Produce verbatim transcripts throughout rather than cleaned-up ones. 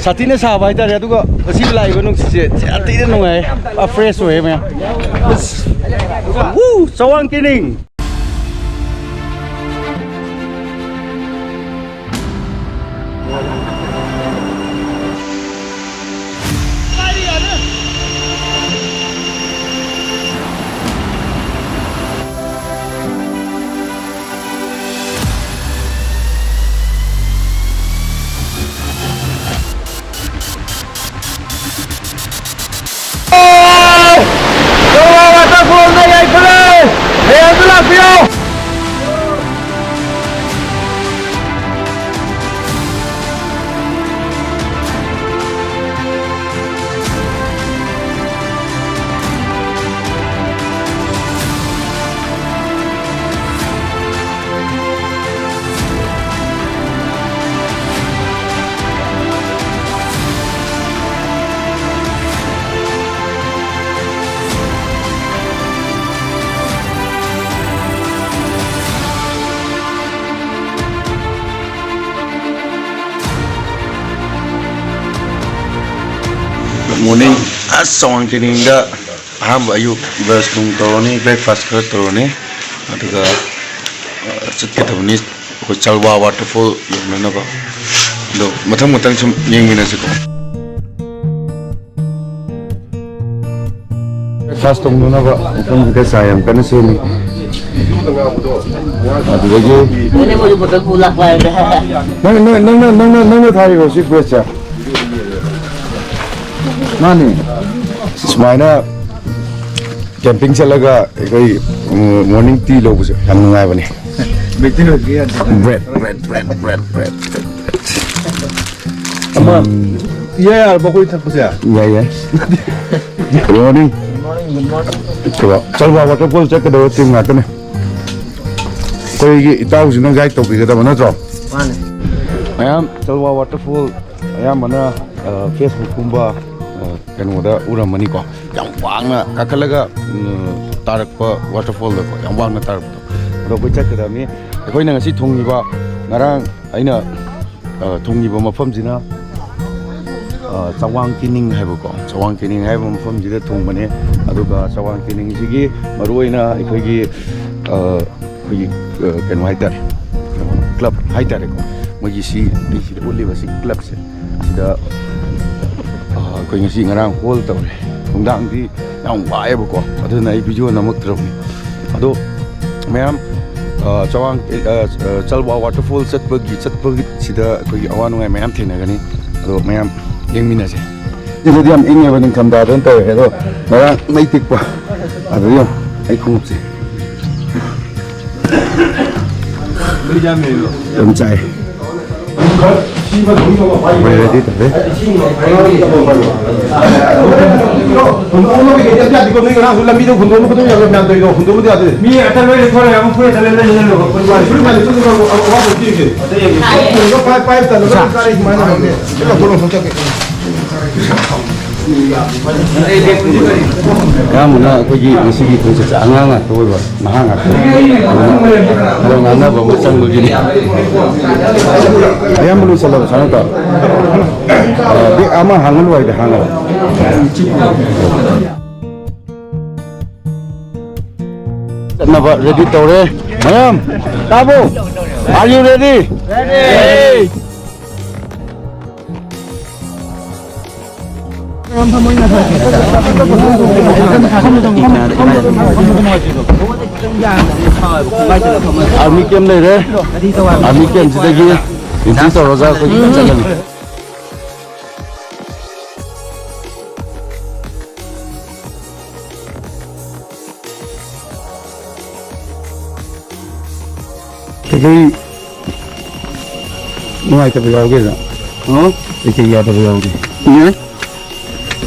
ꯁꯥꯊꯤꯅ ꯁꯥꯕ ꯍꯥꯏꯇꯥꯔꯦ, ꯑꯗꯨꯒ ꯉꯁꯤ ꯂꯥꯛꯏꯕ ꯅꯨꯡꯁꯤꯠꯁꯦ ꯌꯥꯝ ꯊꯤꯅ ꯅꯨꯡꯉꯥꯏ, ꯐ꯭ꯔꯦꯁ ꯑꯣꯏꯌꯦ ꯃꯌꯥꯝ꯫ ꯑꯁ, ꯋꯨ! ꯆꯋꯥꯡ ꯀꯦꯅꯤꯡ꯫ ꯆꯧꯋꯥ ꯋꯥꯇꯔꯐꯣꯜꯗ ꯌꯥꯏꯐꯔꯦ! ꯃꯌꯥꯝꯁꯨ ꯂꯥꯛꯄꯤꯌꯣ! Good morning. ꯑꯁ, ꯆꯋꯥꯡ ꯆꯤꯅꯤꯡꯗ ꯑꯍꯥꯟꯕ ꯑꯌꯨꯛ brush ꯅꯨꯡ ꯇꯧꯔꯅꯤ, breakfast ꯈꯔ ꯇꯧꯔꯅꯤ, ꯑꯗꯨꯒ, ꯑ, ꯆꯠꯀꯗꯕꯅꯤ ꯑꯩꯈꯣꯏ ꯆꯜꯋꯥ waterfall ꯌꯦꯡꯅꯅꯕ꯫ ꯑꯗꯣ ꯃꯊꯪ ꯃꯊꯪ ꯁꯨꯝ ꯌꯦꯡꯃꯤꯟꯅꯁꯤꯀꯣ꯫ Breakfast ꯇꯧꯅꯅꯕ ꯃꯐꯝꯁꯤꯗ ꯆꯥ ꯌꯥꯝ ꯀꯟꯅ ꯁꯦꯝꯃꯤ꯫ ꯑꯗꯨꯗꯒꯤ ꯅꯪ, ꯅꯪ, ꯅꯪꯅ, ꯅꯪꯅ, ꯅꯪꯅ ꯊꯥꯔꯤꯔꯣ ꯁꯤ breadꯁꯦ? ꯃꯥꯅꯤ꯫ ꯁꯨꯃꯥꯏꯅ camping ꯆꯠꯂꯒ ꯑꯩꯈꯣꯏ, ꯎꯝ, morning tea ꯂꯧꯕꯁꯦ ꯌꯥꯝ ꯅꯨꯡꯉꯥꯏꯕꯅꯦ꯫ Bread, bread, bread, bread, bread꯫ ꯑꯃ ꯏꯌꯥ ꯌꯥꯔꯕ ꯑꯩꯈꯣꯏ ꯊꯛꯄꯁꯦ? ꯌꯥꯏ, ꯌꯥꯏ꯫ Good morning꯫ ꯆꯜꯋꯥ waterfall ꯆꯠꯀꯗꯕ team ꯉꯥꯛꯇꯅꯦ꯫ ꯑꯩꯈꯣꯏꯒꯤ ꯏꯇꯥꯎꯁꯤꯅ guide ꯇꯧꯕꯤꯒꯗꯕ ꯅꯠꯇ꯭ꯔꯣ? ꯃꯥꯅꯦ꯫ ꯃꯌꯥꯝ ꯆꯜꯋꯥ waterfall ꯑꯌꯥꯝꯕꯅ, ꯑ, Facebookꯀꯨꯝꯕ, ꯑ, ꯀꯩꯅꯣꯗ ꯎꯔꯝꯃꯅꯤꯀꯣ꯫ ꯌꯥꯝ ꯋꯥꯡꯅ ꯀꯥꯈꯠꯂꯒ, ꯎꯝ, ꯇꯥꯔꯛꯄ waterfallꯗꯀꯣ, ꯌꯥꯝ ꯋꯥꯡꯅ ꯇꯥꯔꯛꯄꯗꯣ꯫ ꯑꯗꯣ ꯑꯩꯈꯣꯏ ꯆꯠꯀꯗꯕꯅꯤ꯫ ꯑꯩꯈꯣꯏꯅ ꯉꯁꯤ ꯊꯨꯡꯉꯤꯕ, ꯉꯔꯥꯡ ꯑꯩꯅ, ꯑ, ꯊꯨꯡꯉꯤꯕ ꯃꯐꯝꯁꯤꯅ ꯑ, ꯆꯋꯥꯡ ꯀꯤꯅꯤꯡ ꯍꯥꯏꯕꯀꯣ, ꯆꯋꯥꯡ ꯀꯤꯅꯤꯡ ꯍꯥꯏꯕ ꯃꯐꯝꯁꯤꯗ ꯊꯨꯡꯕꯅꯦ꯫ ꯑꯗꯨꯒ ꯆꯋꯥꯡ ꯀꯤꯅꯤꯡꯁꯤꯒꯤ ꯃꯔꯨꯑꯣꯏꯅ ꯑꯩꯈꯣꯏꯒꯤ, ꯑ, ꯑꯩꯈꯣꯏꯒꯤ, ꯑ, ꯀꯩꯅꯣ ꯍꯥꯏꯇꯥꯔꯦ, ꯀ꯭ꯂꯕ ꯍꯥꯏꯇꯥꯔꯦꯀꯣ, ꯃꯣꯏꯒꯤ ꯁꯤ, ꯑꯩ ꯁꯤꯗ ꯎꯠꯂꯤꯕ ꯁꯤ ꯀ꯭ꯂꯕꯁꯦ, ꯁꯤꯗ, ꯑ, ꯑꯩꯈꯣꯏ ꯉꯁꯤ ꯉꯔꯥꯡ ꯍꯣꯜ ꯇꯧꯔꯦ꯫ ꯅꯨꯡꯗꯥꯡꯗꯤ ꯌꯥꯝ ꯋꯥꯏꯑꯦꯕꯀꯣ, ꯑꯗꯨꯅ ꯑꯩ ꯚꯤꯗꯤꯑꯣ ꯅꯝꯃꯛꯇ꯭ꯔꯕꯅꯤ꯫ ꯑꯗꯣ ꯃꯌꯥꯝ, ꯑ, ꯆꯋꯥꯡ, ꯑ, ꯑ, ꯆꯜꯋꯥ ꯋꯥꯇꯔꯐꯣꯜ ꯆꯠꯄꯒꯤ, ꯆꯠꯄꯁꯤꯗ ꯑꯩꯈꯣꯏꯒꯤ ꯑꯋꯥ ꯅꯨꯡꯉꯥꯏ ꯃꯌꯥꯝ ꯊꯦꯡꯅꯒꯅꯤ꯫ ꯑꯗꯣ ꯃꯌꯥꯝ ꯌꯦꯡꯃꯤꯟꯅꯁꯦ꯫ ꯁꯤꯗꯗꯤ ꯌꯥꯝ ꯏꯪꯉꯦꯕ, ꯅꯤꯡꯊꯝꯊꯥꯗꯅ ꯇꯧꯋꯦ꯫ ꯑꯗꯣ ꯉꯔꯥꯡ ꯃꯩ ꯇꯤꯛꯄ, ꯑꯗꯨꯗ ꯌꯦꯡꯉꯣ ꯑꯩ ꯈꯣꯡꯎꯞꯁꯦ꯫ ꯌꯥꯝ ꯆꯥꯏ꯫ ꯑꯩꯈꯣꯏ ꯔꯦꯗꯤ ꯇꯧꯔꯦ꯫ ꯍꯨꯟꯗꯣꯛꯅꯕ ꯀꯩꯀꯩ ꯑꯝꯇ ꯌꯥꯗꯦꯀꯣ꯫ ꯅꯣꯏ ꯉꯔꯥꯡꯁꯨ ꯂꯝꯕꯤꯗ ꯍꯨꯟꯗꯣꯛꯅꯕ ꯈꯣꯠꯇꯣꯛꯅꯕ ꯌꯥꯝ ꯃꯌꯥꯝ ꯇꯧꯔꯤꯗꯣ, ꯍꯨꯟꯗꯣꯛꯅꯕꯗꯤ ꯌꯥꯗꯦ꯫ ꯃꯤ ꯑꯇ ꯂꯣꯏ ꯂꯩꯊꯣꯛꯈ꯭ꯔꯦ, ꯑꯃꯨꯛ ꯐꯨꯔꯤꯠ ꯑꯇ ꯂꯣꯏ ꯂꯩꯍꯜꯂꯣ꯫ ꯐꯨꯔꯤꯠ ꯃꯥꯜꯂꯦ, ꯐꯨꯔꯤꯠ ꯃꯥꯜꯂꯦ, ꯐꯨꯔꯤꯠ ꯃꯥꯜꯂꯦ, ꯑꯋꯥꯠꯄ ꯑꯝꯇ ꯌꯦꯡꯁꯦ꯫ ꯑꯇ ꯌꯦꯡꯒꯦ꯫ ꯄꯥꯏꯞ ꯇꯠꯂꯒ ꯂꯣꯏ ꯀꯥꯔꯦ ꯁꯨꯃꯥꯏꯅ ꯇꯧꯔꯒꯦ꯫ ꯆꯠꯂꯣ, ꯂꯣꯏ ꯂꯧꯊꯣꯛꯆꯒꯦ꯫ ꯑꯌꯥꯝꯕꯅ ꯑꯩꯈꯣꯏꯒꯤ ꯉꯁꯤꯒꯤ ꯈꯣꯡꯆꯠꯁꯦ ꯑꯉꯥꯡ ꯉꯥꯛꯇ ꯑꯣꯏꯕ, ꯅꯍꯥ ꯉꯥꯛꯇ ꯑꯣꯏꯕ, ꯑꯗꯨꯅ ꯈꯔ ꯉꯥꯡꯅꯕ ꯑꯃ ꯆꯪꯕꯒꯤꯅꯤ꯫ ꯑꯌꯥꯝꯕ ꯂꯣꯏꯁꯜꯂꯕ ꯁꯥꯟꯅ ꯇꯥ? ꯑ, ꯕꯦꯛ ꯑꯃ ꯍꯥꯡꯍꯜꯂꯨ ꯍꯥꯏꯗꯤ ꯍꯥꯡꯉꯕ? ꯆꯠꯅꯕ ꯔꯦꯗꯤ ꯇꯧꯔꯦ꯫ ꯃꯌꯥꯝ, ꯇꯥꯕꯣ? Are you ready? Ready! Army camp ꯂꯩꯔꯦ꯫ ꯑꯥꯔꯃꯤ ꯀꯦꯝꯁꯤꯗꯒꯤ ꯑꯦꯟꯇ꯭ꯔꯤ ꯇꯧꯔꯒ ꯑꯩꯈꯣꯏ ꯆꯠꯂꯅꯤ꯫ ꯀꯩꯀꯩ ꯅꯨꯡꯉꯥꯏꯇꯕ ꯌꯥꯎꯒꯦꯗ? ꯍꯥ? ꯀꯩꯀꯩ ꯌꯥꯗꯕ ꯌꯥꯎꯒꯦ? ꯎꯝ꯫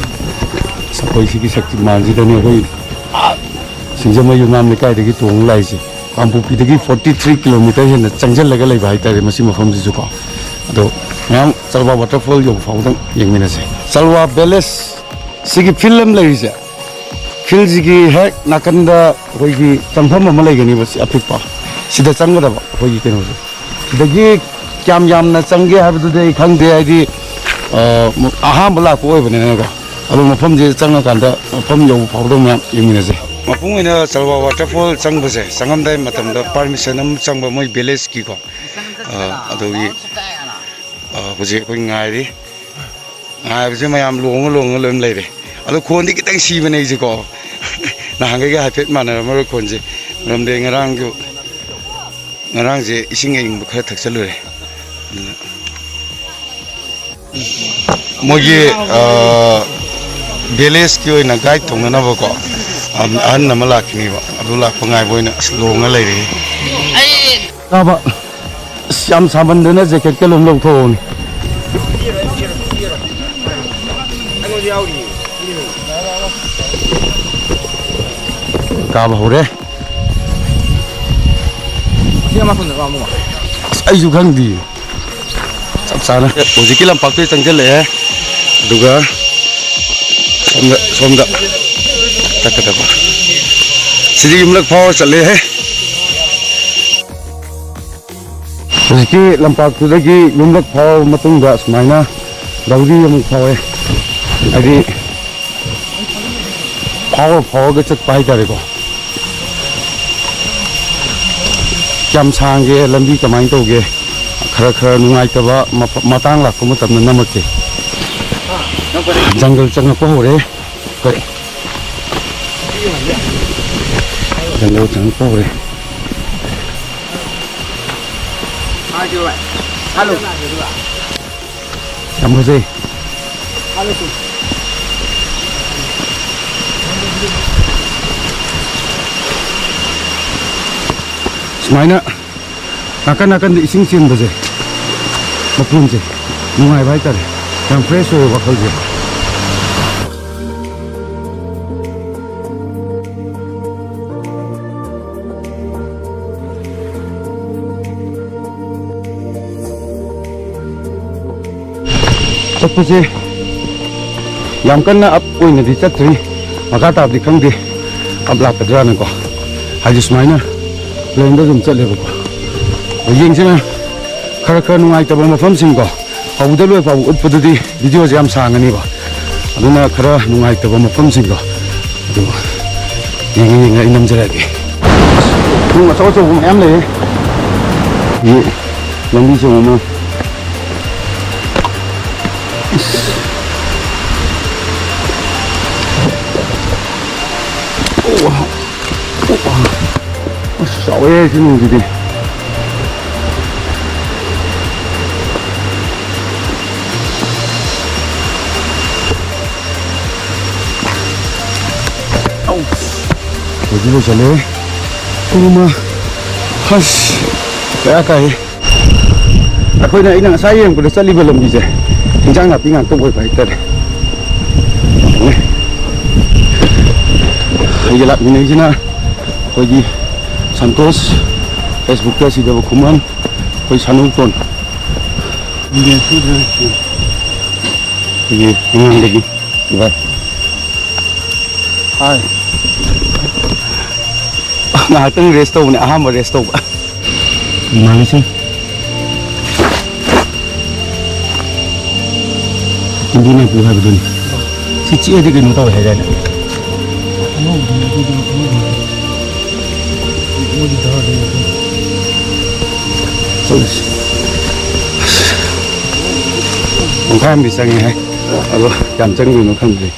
ꯑꯩꯈꯣꯏ ꯁꯤꯒꯤ ꯁꯛꯇꯤꯃꯥꯟꯁꯤꯗꯅꯦ ꯑꯩꯈꯣꯏ, ꯑꯥ, ꯁꯤꯡꯖꯃꯩ ꯌꯨꯝꯅꯥꯝ ꯂꯩꯀꯥꯏꯗꯒꯤ ꯇꯣꯡꯉ ꯂꯥꯛꯏꯁꯦ꯫ ꯀꯥꯡꯄꯣꯛꯄꯤꯗꯒꯤ forty three kilometre ꯍꯦꯟꯅ ꯆꯪꯁꯤꯜꯂꯒ ꯂꯩꯕ ꯍꯥꯏꯇꯥꯔꯦ ꯃꯁꯤ ꯃꯐꯝꯁꯤꯁꯨꯀꯣ꯫ ꯑꯗꯣ ꯃꯌꯥꯝ ꯆꯜꯋꯥ waterfall ꯌꯧꯕ ꯐꯥꯎꯗꯪ ꯌꯦꯡꯃꯤꯟꯅꯁꯦ꯫ ꯆꯜꯋꯥ village ꯁꯤꯒꯤ field ꯑꯃ ꯂꯩꯔꯤꯁꯦ, field ꯁꯤꯒꯤ ꯍꯦꯛ ꯅꯥꯀꯟꯗ ꯑꯩꯈꯣꯏꯒꯤ ꯆꯪꯐꯝ ꯑꯃ ꯂꯩꯒꯅꯦꯕ, ꯁꯤ ꯑꯄꯤꯛꯄ, ꯁꯤꯗ ꯆꯪꯒꯗꯕ ꯑꯩꯈꯣꯏꯒꯤ ꯀꯩꯅꯣꯁꯦ꯫ ꯁꯤꯗꯒꯤ ꯀꯌꯥꯝ ꯌꯥꯝꯅ ꯆꯪꯒꯦ ꯍꯥꯏꯕꯗꯨꯗꯤ ꯑꯩ ꯈꯪꯗꯦ, ꯍꯥꯏꯗꯤ ꯑ, ꯑꯍꯥꯟꯕ ꯂꯥꯛꯄ ꯑꯣꯏꯕꯅꯤꯅꯀꯣ, ꯑꯗꯣ ꯃꯐꯝꯁꯦ ꯆꯪꯉꯀꯥꯟꯗ ꯃꯐꯝ ꯌꯧꯕ ꯐꯥꯎꯗ ꯃꯌꯥꯝ ꯌꯦꯡꯃꯤꯟꯅꯁꯦ꯫ ꯃꯄꯨꯡ ꯑꯣꯏꯅ ꯆꯜꯋꯥ waterfall ꯆꯪꯕꯁꯦ, ꯆꯪꯉꯝꯗꯥꯏ ꯃꯇꯝꯗ permission ꯑꯃ ꯆꯪꯕ, ꯃꯣꯏ village ꯀꯤꯀꯣ꯫ ꯑ, ꯑꯗꯨꯒꯤ, ꯑ, ꯍꯧꯖꯤꯛ ꯑꯩꯈꯣꯏ ꯉꯥꯏꯔꯤ꯫ ꯉꯥꯏꯕꯁꯦ ꯃꯌꯥꯝ ꯂꯣꯡꯉ ꯂꯣꯡꯉ ꯂꯣꯏ ꯂꯩꯔꯦ꯫ ꯑꯗꯣ ꯈꯣꯟꯗꯤ ꯈꯤꯇꯪ ꯁꯤꯕꯅꯦ ꯑꯩꯁꯦꯀꯣ꯫ ꯅꯍꯥꯟꯈꯩꯒ ꯍꯥꯏꯐꯦꯠ ꯃꯥꯟꯅꯔꯝꯃꯔꯣꯏ ꯈꯣꯟꯁꯦ꯫ ꯃꯔꯝꯗꯤ ꯉꯔꯥꯡꯁꯨ, ꯉꯔꯥꯡꯁꯦ ꯏꯁꯤꯡ ꯑꯏꯪꯕ ꯈꯔ ꯊꯛꯆꯜꯂꯨꯔꯦ꯫ ꯑꯗꯨꯅ ꯃꯣꯏꯒꯤ, ꯑ, village ꯀꯤ ꯑꯣꯏꯅ guide ꯇꯧꯅꯅꯕꯀꯣ, ꯑꯍꯟ ꯑꯃ ꯂꯥꯛꯈꯤꯅꯦꯕ꯫ ꯑꯗꯨ ꯂꯥꯛꯄ ꯉꯥꯏꯕ ꯑꯣꯏꯅ ꯑꯁ ꯂꯣꯡꯉ ꯂꯩꯔꯦ꯫ ꯀꯥꯕ꯫ ꯑꯁ, ꯌꯥꯝ ꯁꯥꯃꯟꯗꯅ jacket ꯀ ꯂꯣꯏ ꯂꯧꯊꯣꯛꯑꯣꯅꯦ꯫ ꯀꯥꯕ ꯍꯧꯔꯦ꯫ ꯑꯁ, ꯑꯩꯁꯨ ꯈꯪꯗꯦ꯫ ꯆꯞ ꯆꯥꯅ ꯍꯧꯖꯤꯛꯀꯤ ꯂꯝꯄꯥꯛꯇꯨꯗ ꯆꯪꯁꯤꯜꯂꯛꯑꯦ꯫ ꯑꯗꯨꯒ ꯁꯣꯝꯗ, ꯁꯣꯝꯗ ꯆꯠꯀꯗꯕ꯫ ꯁꯤꯗꯤ ꯌꯨꯝꯂꯛ ꯐꯥꯎꯔ ꯆꯠꯂꯦꯍꯦ꯫ ꯍꯧꯖꯤꯛꯀꯤ ꯂꯝꯄꯥꯛꯇꯨꯗꯒꯤ ꯌꯨꯝꯂꯛ ꯐꯥꯎꯔꯕ ꯃꯇꯨꯡꯗ ꯁꯨꯃꯥꯏꯅ ꯂꯧꯔꯤ ꯑꯃꯨꯛ ꯐꯥꯎꯔꯦ꯫ ꯍꯥꯏꯗꯤ ꯐꯥꯎꯔ ꯐꯥꯎꯔꯒ ꯆꯠꯄ ꯍꯥꯏꯇꯥꯔꯦꯀꯣ꯫ ꯀꯌꯥꯝ ꯁꯥꯡꯒꯦ, ꯂꯝꯕꯤ ꯀꯃꯥꯏꯅ ꯇꯧꯒꯦ, ꯈꯔ ꯈꯔ ꯅꯨꯡꯉꯥꯏꯇꯕ ꯃꯐ-, ꯃꯇꯥꯡ ꯂꯥꯛꯄ ꯃꯇꯝꯗ ꯅꯝꯃꯛꯀꯦ꯫ ꯖꯪꯒꯜ ꯆꯪꯉꯛꯄ ꯍꯧꯔꯦ꯫ ꯍꯣꯏ꯫ ꯖꯪꯒꯜ ꯆꯪꯉꯛꯄ ꯍꯧꯔꯦ꯫ ꯌꯥꯝ ꯐꯖꯩ꯫ ꯁꯨꯃꯥꯏꯅ ꯅꯥꯀꯟ ꯅꯥꯀꯟꯗ ꯏꯁꯤꯡ ꯆꯦꯟꯕꯁꯦ, ꯃꯈꯣꯟꯁꯦ ꯅꯨꯡꯉꯥꯏꯕ ꯍꯥꯏꯇꯥꯔꯦ, ꯌꯥꯝ fresh ꯑꯣꯏꯌꯦ ꯋꯥꯈꯜꯁꯦ꯫ ꯆꯠꯄꯁꯦ ꯌꯥꯝ ꯀꯟꯅ up ꯑꯣꯏꯅꯗꯤ ꯆꯠꯇ꯭ꯔꯤ, ꯃꯈꯥ ꯇꯥꯕꯗꯤ ꯈꯪꯗꯦ up ꯂꯥꯛꯀꯗ꯭ꯔꯥꯅꯀꯣ꯫ ꯍꯥꯏꯗꯤ ꯁꯨꯃꯥꯏꯅ plain ꯗ ꯑꯗꯨꯝ ꯆꯠꯂꯦꯕꯀꯣ꯫ ꯌꯦꯡꯁꯤꯅ ꯈꯔ ꯈꯔ ꯅꯨꯡꯉꯥꯏꯇꯕ ꯃꯐꯝꯁꯤꯡꯀꯣ, ꯍꯧꯕꯗ ꯂꯣꯏ ꯐꯥꯎꯕ ꯎꯠꯄꯗꯨꯗꯤ ꯚꯤꯗꯤꯑꯣꯁꯦ ꯌꯥꯝ ꯁꯥꯡꯉꯅꯤꯕ꯫ ꯑꯗꯨꯅ ꯈꯔ ꯅꯨꯡꯉꯥꯏꯇꯕ ꯃꯐꯝꯁꯤꯡꯗꯣ ꯑꯗꯨ ꯌꯦꯡꯉ ꯌꯦꯡꯉ ꯑꯩ ꯅꯝꯖꯔꯛꯑꯒꯦ꯫ ꯅꯨꯡ ꯑꯆꯧ ꯑꯆꯧꯕ ꯃꯌꯥꯝ ꯂꯩꯌꯦ꯫ ꯁꯤ ꯂꯝꯕꯤꯁꯦ ꯑꯃꯨꯛ ꯑꯃ꯫ ꯑꯣ꯫ ꯑꯁ, ꯆꯥꯎꯋꯦ ꯁꯤ ꯅꯣꯡꯁꯤꯗꯤ꯫ ꯑꯧ꯫ ꯍꯧꯖꯤꯛ ꯂꯣꯏꯁꯜꯂꯦ꯫ ꯄꯨꯡ ꯑꯃ꯫ ꯑꯁ, ꯕꯦꯔꯥ ꯀꯥꯏꯍꯦ꯫ ꯑꯩꯈꯣꯏꯅ, ꯑꯩꯅ ꯉꯁꯥꯏ ꯌꯦꯡꯕꯗ ꯆꯠꯂꯤꯕ ꯂꯝꯕꯤꯁꯦ ꯏꯟꯖꯥꯡ ꯅꯥꯄꯤ ꯉꯥꯛꯇ ꯑꯣꯏꯕ ꯍꯥꯏꯇꯥꯔꯦ꯫ ꯑꯩꯒ ꯂꯥꯛꯃꯤꯟꯅꯩꯁꯤꯅ ꯑꯩꯈꯣꯏꯒꯤ ꯁꯟꯇꯣꯁ, Facebookꯇ ꯁꯤꯗꯕ ꯈꯨꯃꯟ, ꯑꯩꯈꯣꯏ ꯁꯥꯅꯧꯇꯣꯟ꯫ ꯑꯩꯈꯣꯏꯒꯤ ꯃꯃꯥꯡꯗꯒꯤ ꯚꯥꯏ꯫ ꯍꯥꯏ꯫ ꯉꯥꯏꯍꯥꯛꯇꯪ rest ꯇꯧꯕꯅꯦ, ꯑꯍꯥꯟꯕ rest ꯇꯧꯕ꯫ ꯏꯃꯥꯟꯅꯕꯁꯤꯡ꯫ ꯀꯨꯝꯕꯤ ꯅꯥꯏꯄꯨ ꯍꯥꯏꯕꯗꯨꯅꯤ꯫ ꯁꯤ ꯆꯤꯛꯑꯗꯤ ꯀꯩꯅꯣ ꯇꯧꯋꯦ ꯍꯥꯏꯗꯥꯏꯅꯦ? ꯑꯉꯧꯕꯗꯨꯅꯦ, ꯑꯗꯨꯗꯨꯅ ꯑꯉꯧꯕꯗꯨꯅꯦ꯫ ꯃꯣꯏꯗꯤ ꯗꯥꯔꯗꯅꯦ ꯑꯗꯨ꯫ ꯆꯠꯂꯁꯤ꯫ ꯄꯨꯡꯈꯥꯏ ꯑꯃꯗꯤ ꯆꯪꯉꯦ ꯍꯥꯏ꯫ ꯑꯗꯣ ꯀꯌꯥꯝ ꯆꯪꯗꯣꯏꯅꯣ ꯈꯪꯗ꯭ꯔꯤ꯫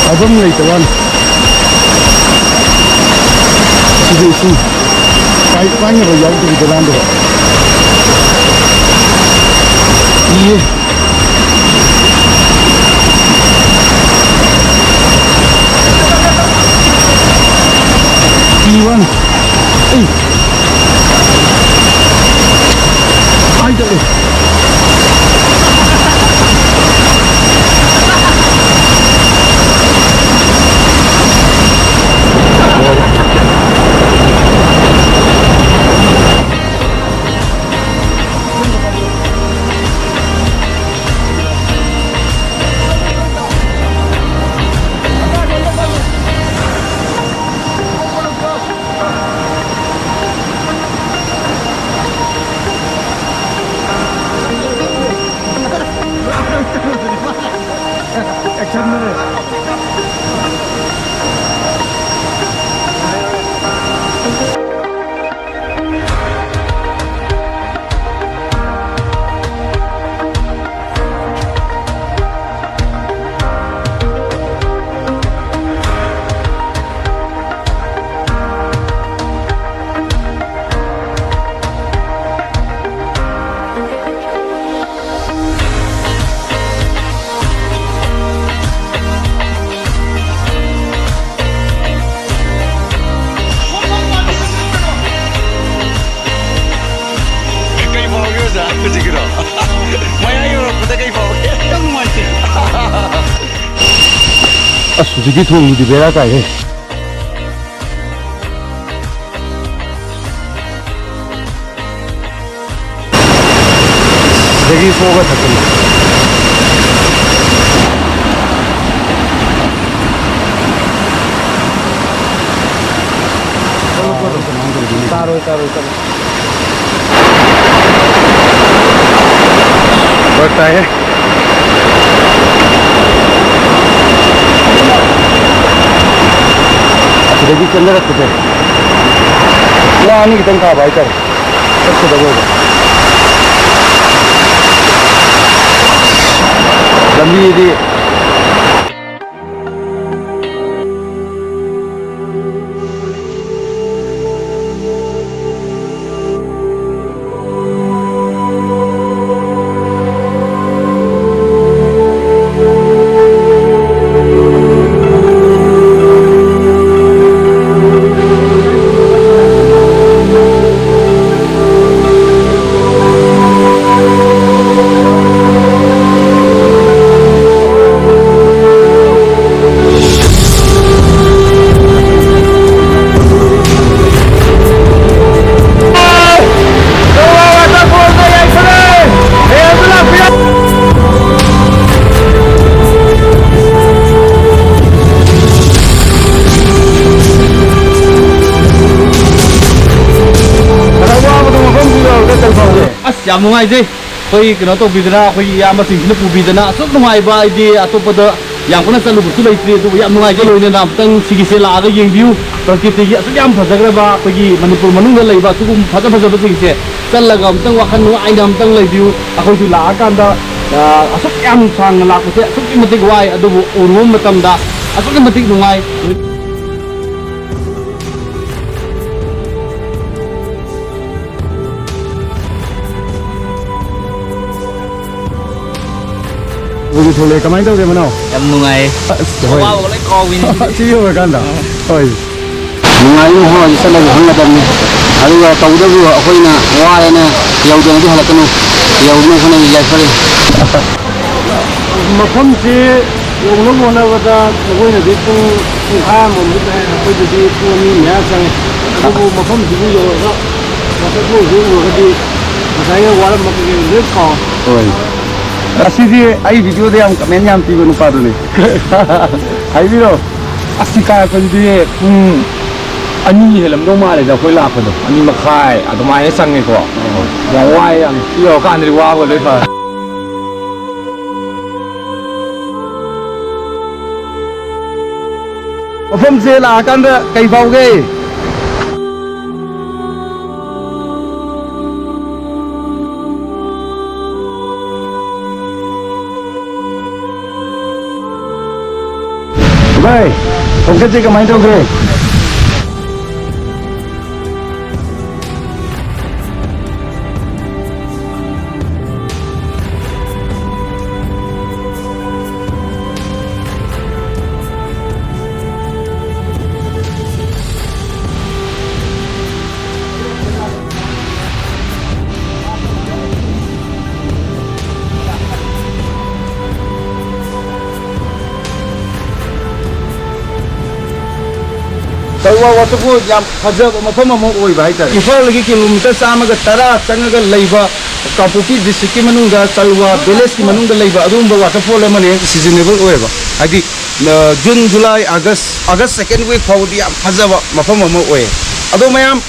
ꯍꯥꯏꯐꯝ ꯂꯩꯇꯕ ꯋꯥꯅꯤ꯫ ꯁꯤꯗꯤ ꯏꯁꯤꯡ ꯄꯥꯏ-, ꯄꯥꯏꯅꯕ ꯌꯥꯎꯗꯕꯤꯗ ꯂꯥꯟꯗꯕ꯫ ꯏꯌꯦ꯫ ꯏ ꯋꯥꯅꯤ꯫ ꯑꯩ꯫ ꯑꯥ ꯆꯠꯂꯦ꯫ ꯍꯧꯖꯤꯛꯀꯤ ꯊꯣꯡꯗꯨꯗꯤ ꯕꯦꯔꯥ ꯀꯥꯏꯍꯦ꯫ ꯁꯤꯗꯒꯤ ꯁꯣꯛꯑꯒ ꯊꯛꯄꯅꯤ꯫ ꯇꯥꯔꯣꯏ, ꯇꯥꯔꯣꯏ, ꯇꯥꯔꯣꯏ꯫ ꯐꯔꯛ ꯇꯥꯏꯍꯦ꯫ ꯑꯁꯤꯗꯒꯤ ꯆꯦꯟꯊꯔꯛꯄꯁꯦ ꯄꯨꯡ ꯑꯅꯤ ꯈꯤꯇꯪ ꯇꯥꯕ ꯍꯥꯏꯇꯥꯔꯦ꯫ ꯆꯠꯀꯗꯕ ꯑꯣꯏꯕ꯫ ꯂꯝꯕꯤꯗꯤ ꯈꯔ ꯋꯥꯕꯗꯣ ꯃꯐꯝꯗꯨ ꯌꯧꯔꯒ ꯀꯩ ꯐꯥꯎꯒꯦ? ꯑꯁ, ꯌꯥꯝ ꯅꯨꯡꯉꯥꯏꯖꯩ꯫ ꯑꯩꯈꯣꯏ ꯀꯩꯅꯣ ꯇꯧꯕꯤꯗꯅ, ꯑꯩꯈꯣꯏꯒꯤ ꯏꯌꯥꯝꯕꯁꯤꯡꯁꯤꯅ ꯄꯨꯕꯤꯗꯅ, ꯑꯁꯨꯛ ꯅꯨꯡꯉꯥꯏꯕ, ꯍꯥꯏꯗꯤ ꯑꯇꯣꯞꯄꯗ ꯌꯥꯝ ꯀꯟꯅ ꯆꯠꯂꯨꯕꯁꯨ ꯂꯩꯇ꯭ꯔꯤ, ꯑꯗꯨꯕꯨ ꯌꯥꯝ ꯅꯨꯡꯉꯥꯏꯖꯩ꯫ ꯂꯣꯏꯅꯅ ꯑꯃꯨꯛꯇꯪ ꯁꯤꯒꯤꯁꯦ ꯂꯥꯛꯑꯒ ꯌꯦꯡꯕꯤꯌꯨ꯫ ꯄ꯭ꯔꯀꯤꯇꯤꯒꯤ ꯑꯁꯨꯛ ꯌꯥꯝ ꯐꯖꯈ꯭ꯔꯕ ꯑꯩꯈꯣꯏꯒꯤ ꯃꯅꯤꯄꯨꯔ ꯃꯅꯨꯡꯗ ꯂꯩꯕ ꯑꯁꯤꯒꯨꯝꯕ ꯐꯖ ꯐꯖꯕꯁꯤꯡꯁꯦ ꯆꯠꯂꯒ ꯑꯃꯨꯛꯇꯪ ꯋꯥꯈꯜ ꯅꯨꯡꯉꯥꯏꯅ ꯑꯃꯨꯛꯇꯪ ꯂꯩꯕꯤꯌꯨ꯫ ꯑꯩꯈꯣꯏꯁꯨ ꯂꯥꯛꯑꯀꯥꯟꯗ, ꯑ, ꯑꯁꯨꯛ ꯌꯥꯝ ꯁꯥꯡꯅ ꯂꯥꯛꯄꯁꯦ ꯑꯁꯨꯛꯀꯤ ꯃꯇꯤꯛ ꯋꯥꯏ, ꯑꯗꯨꯕꯨ ꯎꯔꯨꯕ ꯃꯇꯝꯗ ꯑꯁꯨꯛꯀꯤ ꯃꯇꯤꯛ ꯅꯨꯡꯉꯥꯏ꯫ ꯍꯧꯖꯤꯛ ꯊꯣꯛꯂꯛꯑꯦ꯫ ꯀꯃꯥꯏꯅ ꯇꯧꯒꯦ, ꯃꯅꯥꯎ? ꯌꯥꯝ ꯅꯨꯡꯉꯥꯏꯌꯦ꯫ ꯑꯁ, ꯍꯣꯏ꯫ ꯑꯋꯥꯕꯒ ꯂꯣꯏ ꯀꯥꯎꯕꯤꯅꯤ꯫ ꯁꯤ ꯌꯧꯔꯀꯥꯟꯗ? ꯑꯥ꯫ ꯍꯣꯏ꯫ ꯅꯨꯡꯉꯥꯏꯕ ꯃꯐꯝ ꯑꯗꯨ ꯆꯠꯂꯒ ꯈꯪꯒꯗꯕꯅꯤ꯫ ꯑꯗꯨꯒ ꯇꯧꯕꯇꯕꯨ ꯑꯩꯈꯣꯏꯅ ꯋꯥꯔꯦꯅ ꯌꯧꯗꯅꯗꯤ ꯍꯜꯂꯛꯀꯅꯨ꯫ ꯌꯧꯅꯕ ꯍꯣꯠꯅꯕ ꯌꯥꯏꯐꯔꯦ꯫ ꯃꯐꯝꯁꯤ ꯌꯧꯅꯕ ꯍꯣꯠꯅꯕꯗ ꯅꯈꯣꯏꯅꯗꯤ ꯄꯨꯡ ꯄꯨꯡꯈꯥꯏ ꯑꯃꯃꯨꯛ ꯂꯩ, ꯑꯩꯈꯣꯏꯗꯗꯤ ꯄꯨꯡ ꯑꯅꯤ ꯃꯌꯥ ꯆꯪꯉꯦ꯫ ꯑꯗꯨꯕꯨ ꯃꯐꯝꯁꯤꯕꯨ ꯌꯧꯔꯒ waterfallꯁꯤ ꯎꯔꯒꯗꯤ ꯉꯁꯥꯏꯒꯤ ꯋꯥꯔꯝꯕ ꯀꯩꯀꯩ ꯂꯣꯏ ꯀꯥꯎ꯫ ꯍꯣꯏ꯫ ꯑꯁꯤꯗꯤ ꯑꯩ videoꯗ ꯌꯥꯝ comment ꯌꯥꯝ ꯄꯤꯕ ꯅꯨꯄꯥꯗꯨꯅꯤ꯫ ꯍꯥꯏꯕꯤꯔꯣ꯫ ꯑꯁꯤ ꯀꯥꯔꯛꯄꯁꯤꯗꯤ ꯄꯨꯡ ꯑꯅꯤ ꯍꯦꯜꯂꯝꯗꯧ ꯃꯥꯜꯂꯦꯗ ꯑꯩꯈꯣꯏ ꯂꯥꯛꯄꯗꯣ꯫ ꯑꯅꯤ ꯃꯈꯥꯏ ꯑꯗꯨꯃꯥꯏꯅ ꯆꯪꯉꯦꯀꯣ꯫ ꯌꯥꯝ ꯋꯥꯏ ꯌꯥꯝ꯫ ꯁꯤ ꯌꯧꯔꯀꯥꯟꯗꯗꯤ ꯋꯥꯕ ꯂꯣꯏ ꯐꯔꯦ꯫ ꯃꯐꯝꯁꯦ ꯂꯥꯛꯑꯀꯥꯟꯗ ꯀꯩ ꯐꯥꯎꯒꯦ? ꯚꯥꯏ, ꯈꯣꯡꯆꯠꯁꯦ ꯀꯃꯥꯏꯅ ꯇꯧꯒꯦ? ꯀꯜꯋꯥ waterfall ꯌꯥꯝ ꯐꯖꯕ ꯃꯐꯝ ꯑꯃ ꯑꯣꯏꯕ ꯍꯥꯏꯇꯥꯔꯦ꯫ ꯏꯝꯐꯥꯜꯗꯒꯤ ꯀꯤꯂꯣꯃꯤꯇꯔ ꯆꯥꯝꯃꯒ ꯇꯔꯥ ꯆꯪꯉꯒ ꯂꯩꯕ ꯀꯥꯡꯄꯣꯛꯄꯤ districtꯀꯤ ꯃꯅꯨꯡꯗ ꯆꯜꯋꯥ villageꯀꯤ ꯃꯅꯨꯡꯗ ꯂꯩꯕ ꯑꯗꯨꯒꯨꯝꯕ waterfall ꯑꯃꯅꯦ꯫ Seasonable ꯑꯣꯏꯌꯦꯕ, ꯍꯥꯏꯗꯤ, ꯑ, June, July, August, August second week ꯐꯥꯎꯕꯗꯤ ꯌꯥꯝ ꯐꯖꯕ ꯃꯐꯝ ꯑꯃ ꯑꯣꯏꯌꯦ꯫ ꯑꯗꯣ ꯃꯌꯥꯝ,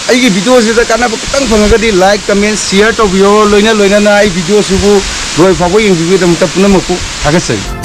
ꯑꯩꯒꯤ videoꯁꯤꯗ ꯀꯥꯟꯅꯕ ꯈꯤꯇꯪ ꯐꯪꯉꯒꯗꯤ like, comment, share ꯇꯧꯕꯤꯌꯣ꯫ ꯂꯣꯏꯅ ꯂꯣꯏꯅꯅ ꯑꯩ videoꯁꯤꯕꯨ ꯂꯣꯏ ꯐꯥꯎꯕ ꯌꯦꯡꯕꯤꯕꯒꯤꯗꯃꯛꯇ ꯄꯨꯝꯅꯃꯛꯄꯨ ꯊꯥꯒꯠꯆꯔꯤ꯫